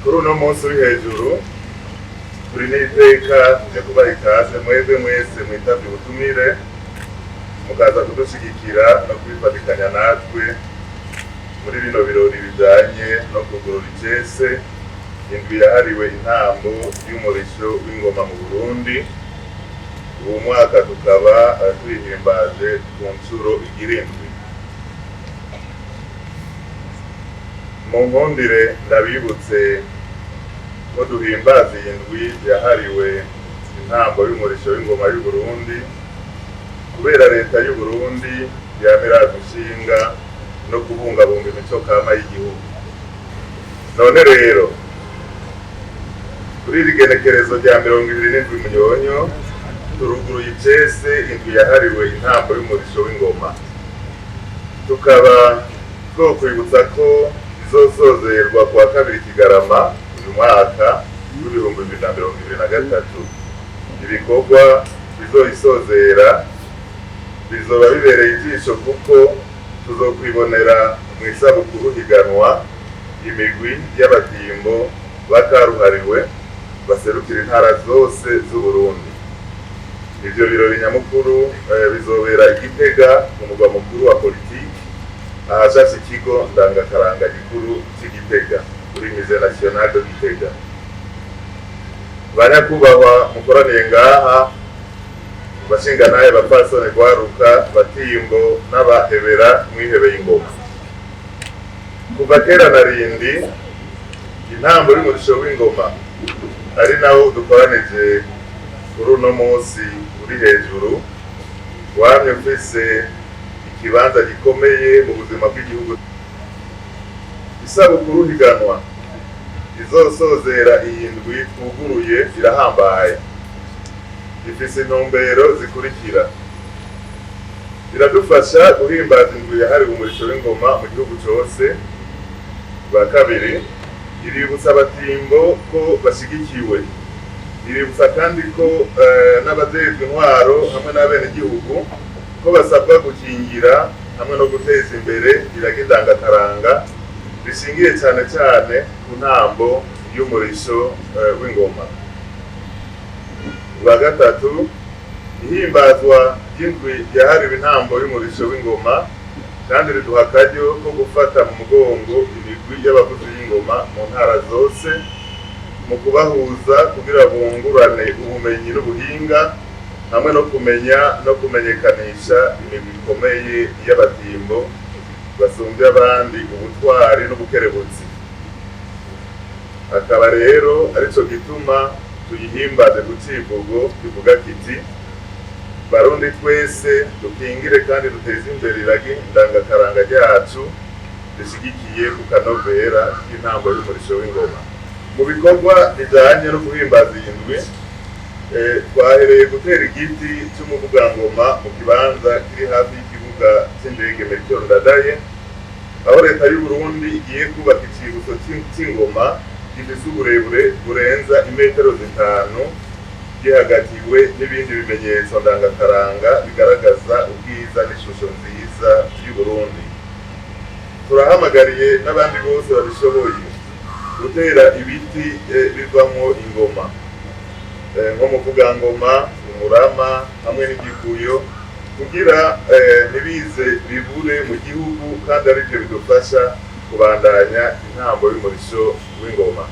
Kuri uno munsi uri hejuru, turi n'iteka ryo kubaha ikaze mwebwe mwese mwitavye ubutumire, mukaza kudushigikira no kwifatikanya natwe muri bino birori bijanye no kugurura icese indwi yahariwe intambo y'umurisho w'ingoma mu Burundi. Uwu mwaka tukaba tuyihimbaje ku nshuro igira indwi. Mu nkundire ndabibutse ko duhimbaza iyi ndwi yahariwe intambo y'umurisho w'ingoma y'u Burundi kubera Leta y'u Burundi yama iraza inshinga no kubungabunga imico kama y'igihugu. None rero, kuri iri genekerezo rya 27 Munyonyo, turuguruye icese indwi yahariwe intambo y'umurisho w'ingoma. Tukaba twokwibutsa ko izosozerwa kuwa kabiri Kigarama uyu mwaka w'2023. Ibikorwa bizoyisozera bizoba bibereye ijisho, kuko tuzokwibonera mu isabukuru higanwa imigwi y'abatimbo bakaruhariwe baserukira intara zose z'Uburundi. Ivyo birori nyamukuru bizobera i Gitega, mu mugwa mukuru wa politiki, ahashashe ikigo ndangakaranga gikuru c'i Gitega, kuri Musée National de Gitega. Banyakubahwa mukoraniye ngaha, bashingantahe, bapfasoni, rwaruka, batimbo n'abahebera mwihebeye ingoma, kuva kera na rindi intambo y'umurisho w'ingoma, ari nawo dukoranije kuri uno munsi uri hejuru, wamye ufise ikibanza gikomeye mu buzima bw'igihugu. Isabukuru higanwa izosozera iyi ndwi twuguruye irahambaye, ifise intumbero zikurikira: iradufasha guhimbaza indwi yahariwe umurisho w'ingoma mu gihugu cose. Bwa kabiri, iributsa abatimbo ko bashigikiwe. Iributsa kandi ko n'abajejwe intwaro hamwe n'abenegihugu ko basabwa gukingira hamwe no guteza imbere irage ndangakaranga rishingiye cane cane ku ntambo y'umurisho w'ingoma. Bwa gatatu, ihimbazwa ry'indwi yahariwe intambo y'umurisho w'ingoma kandi riduha akaryo ko gufata mu mugongo imigwi y'abavuzi b'ingoma mu ntara zose, mu kubahuza kugira bungurane ubumenyi n'ubuhinga, hamwe no kumenya no kumenyekanisha imigwi ikomeye y'abatimbo basumbya abandi ubutwari n'ubukerebutsi. Akaba rero arico gituma tuyihimbaze ku civugo kivuga kiti: "Barundi twese, dukingire kandi duteze imbere iragi ndangakaranga ryacu rishigikiye ku kanovera k'intambo y'umurisho w'ingoma." Mu bikorwa bijanye no guhimbaza iyi ndwi, twahereye gutera igiti c'umuvugangoma mu kibanza kiri hafi y'ikibuga c'indege Melchior Ndadaye, aho Leta y'u Burundi igiye kubaka icibutso c'ingoma gifise uburebure burenza imetero 5, gihagatiwe n'ibindi bimenyetso ndangakaranga bigaragaza ubwiza n'ishusho nziza y'u Burundi. Turahamagariye n'abandi bose babishoboye gutera ibiti bivamwo ingoma, nko muvugangoma, umurama hamwe n'igikuyo, kugira ntibize bibure mu gihugu, kandi arivyo bidufasha kubandanya intambo y'umurisho w'ingoma.